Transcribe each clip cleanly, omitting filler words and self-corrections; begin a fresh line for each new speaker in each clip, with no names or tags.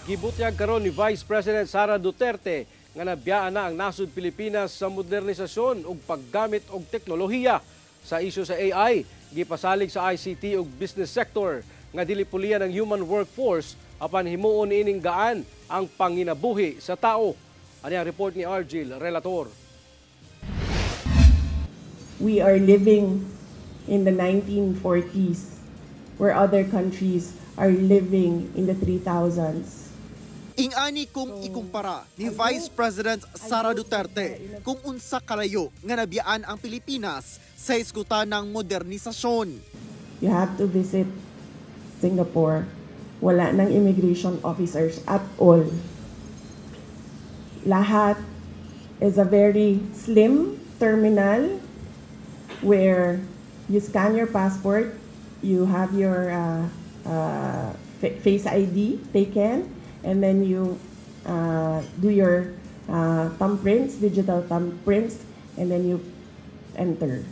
Gibutyag karon ni Vice President Sara Duterte nga nabiyaan na ang nasod Pilipinas sa modernisasyon ug paggamit og teknolohiya. Sa isyu sa AI, gipasalig sa ICT ug business sector nga dili pulian ang human workforce apan himuon niining gaan ang panginabuhi sa tao. Ani ang report ni Argil Relator.
We are living in the 1940s where other countries are living in the 3000s.
Ingani kung ikumpara ni Vice President Sara Duterte kung unsa kalayo nga nabiyaan ang Pilipinas sa hisgutan ng modernisasyon.
You have to visit Singapore. Wala nang immigration officers at all. Lahat is a very slim terminal where you scan your passport, you have your face ID taken, and then you do your thumbprints, digital thumbprints, and then you enter.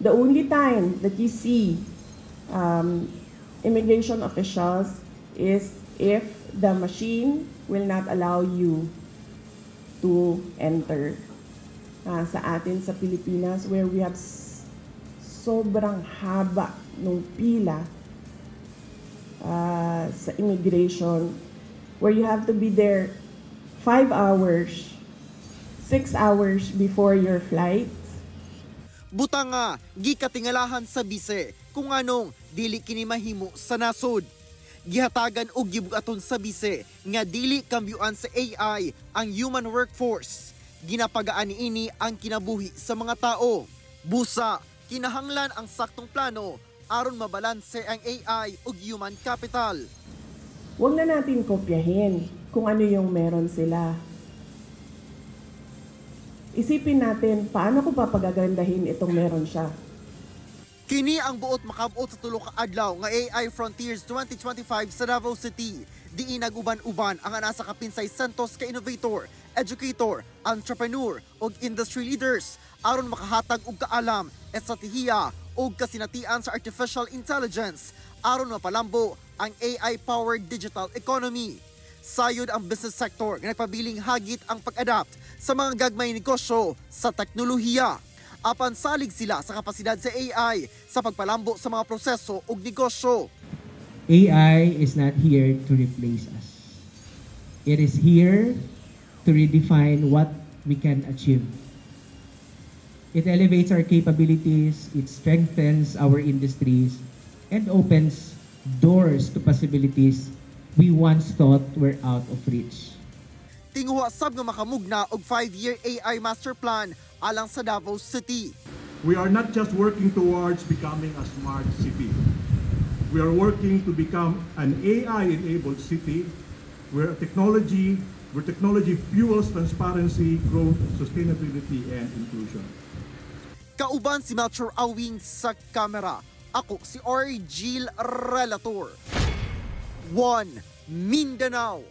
The only time that you see immigration officials is if the machine will not allow you to enter. Sa atin sa Pilipinas, where we have sobrang haba ng pila sa immigration, where you have to be there 5 hours, 6 hours before your flight.
Buta nga gikatingalahan sa bise kung anong dili kini mahimo sa nasod. Gihatagan og gibug-aton sa bise nga dili kambyuan sa AI ang human workforce. Ginapagaan niini ang kinabuhi sa mga tao. Busa, kinahanglan ang saktong plano aron mabalanse ang AI ug human capital.
Huwag na natin kopyahin kung ano yung meron sila. Isipin natin, paano ko papagagandahin itong meron siya?
Kini ang buot makabot sa tulo ka adlaw nga AI Frontiers 2025 sa Davao City. Diin nag-uban-uban ang nasa kapin 600 ka innovator, educator, entrepreneur ug industry leaders aron makahatag og kaalam, estratehiya ug kasinatian sa artificial intelligence aron mapalambo ang AI-powered digital economy. Sayod ang business sector nga nagpabiling hagit ang pag-adapt sa mga gagmay negosyo sa teknolohiya. Apan salig sila sa kapasidad sa AI sa pagpalambo sa mga proseso ug negosyo.
AI is not here to replace us. It is here to redefine what we can achieve. It elevates our capabilities, it strengthens our industries, and opens doors to possibilities we once thought were out of reach.
Tinguha sab nga makamugna og 5-year AI master plan alang sa Davao City.
We are not just working towards becoming a smart city. We are working to become an AI-enabled city where technology fuels transparency, growth, sustainability, and inclusion.
Kauban si Melchor Awing sa kamera. Ako si Argil Relator. 1 Mindanao.